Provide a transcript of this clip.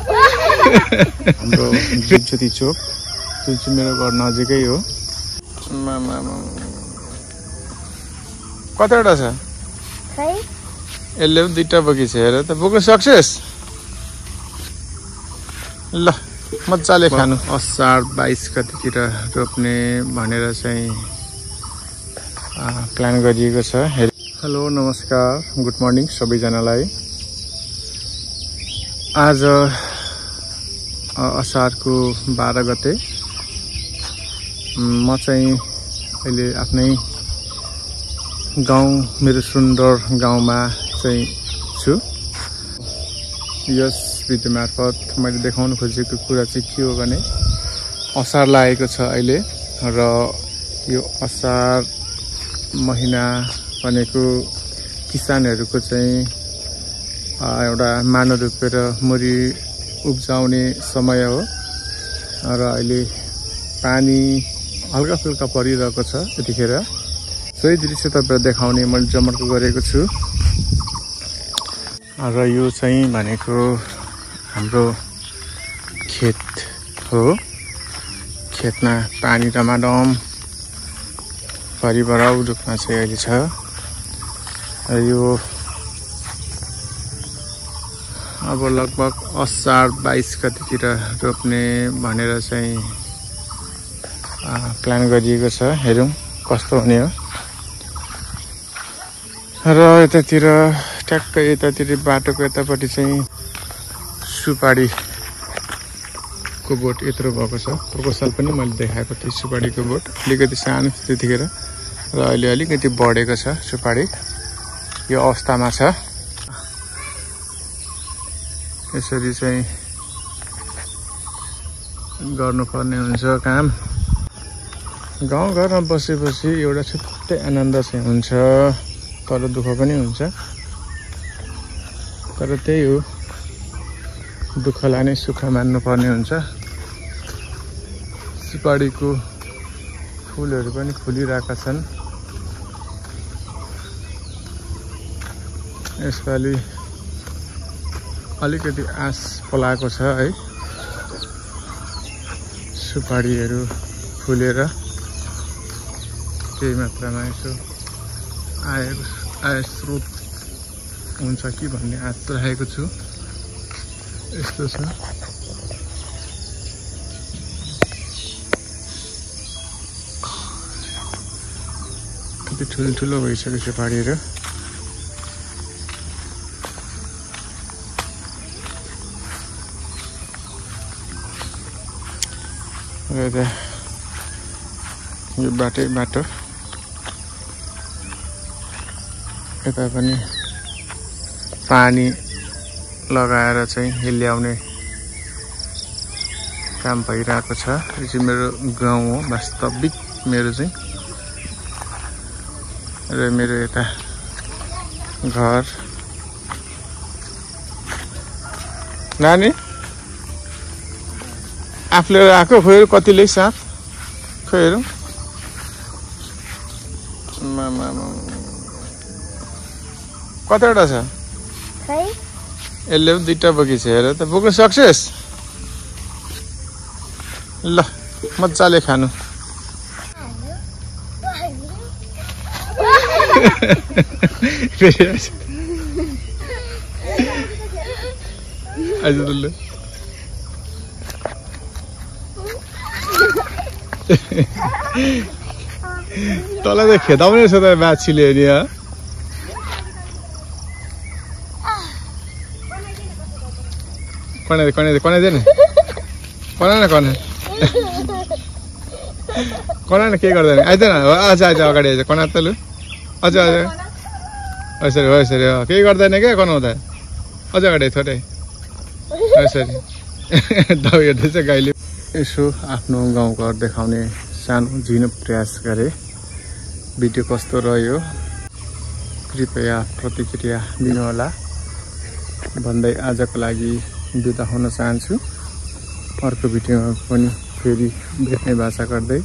हाम्रो जुनचोटी चोक जुन चाहिँ मेरो घर नजिकै हो। कतिवटा छ यसले पनि 2टा बगैँचा हेर त बोक्न सक्छस्। ल मजाले खानु। असार 22 गतितिर रोप्ने भनेर चाहिँ प्लान गरिएको छ। हेलो नमस्कार गुड मर्निङ सबैजनालाई। आज असारको 12 गते म चाहिँ अहिले आफ्नै गाउँ मेरो सुन्दर गाउँमा चाहिँ छु। यस भिडियो मार्फत मैले देखाउन खोजेको कुरा चाहिँ के हो भने असार लागेको छ अहिले र यो असार महिना भनेको किसानहरूको चाहिँ एउटा मानो रोपेर मुरी उब्जाउने समय हो र अहिले पानी हल्का फुल्का परिरहेको छ। त्यतिखेर सोही दृश्य तपाईहरुलाई देखाउने मैले जमर्को गरेको छु। र यो चाहिँ भनेको हाम्रो खेत हो। खेतमा पानी रमाडम परिभराउ रूपमा चाहिँ अहिले छ। र यो अब लगभग असार 22 गतितिर रोप्ने भनेर चाहिँ प्लान गरिएको छ। हेरौँ कस्तो हुने हो। र यतातिर ट्याक्कै यतातिर बाटोको यतापट्टि चाहिँ सुपारीको बोट यत्रो भएको छ। पोहोरको साल पनि मैले देखाएको थिएँ सुपारीको बोट अलिकति सानो त्यतिखेर र अहिले अलिकति बढेको छ। सुपारी यो अवस्थामा छ। यसरी चाहिँ गर्नुपर्ने हुन्छ काम। गाउँघरमा बसेपछि एउटा छुट्टै आनन्द चाहिँ हुन्छ तर दुःख पनि हुन्छ। तर त्यही हो दुःखलाई नै सुख मान्नुपर्ने हुन्छ। सुपारीको फुलहरू पनि फुलिरहेका छन्। यसपालि अलिकति आश पलाएको छ है। सुपारीहरू फुलेर केही मात्रामा यसो आय स्रोत हुन्छ कि भन्ने आश राखेको छु। यस्तो छ। कति ठुलो भइसक्यो सुपारीहरू। यो बाटो यता पनि पानी लगाएर चाहिँ ल्याउने काम भइरहेको छ। यो चाहिँ मेरो गाउँ हो वास्तविक मेरो चाहिँ। र मेरो यता घर नानी आफूले आएको खोइ कतिले साथ खोइ हेरौँ। कतिवटा छ यसले पनि 2टा बगैँचा हेर त बोक्न सक्छस्। ल मजाले खानु। तँलाई त खेदाउने छ त माछीले नि। कने दे न कना के गर्दैन आइज न। अझ अगाडि आइज कना त लु अझ यसरी केही गर्दैन क्या कनाउँदा। अझ अगाडि थोरै यसरी दबाई हेर्दैछ गाईले। यसो आफ्नो गाउँघर देखाउने सानो झिनो प्रयास गरे। भिडियो कस्तो रह्यो कृपया प्रतिक्रिया दिनुहोला भन्दै आजको लागि बिदा हुन चाहन्छु। अर्को भिडियोमा पनि फेरि भेट्ने बाचा गर्दै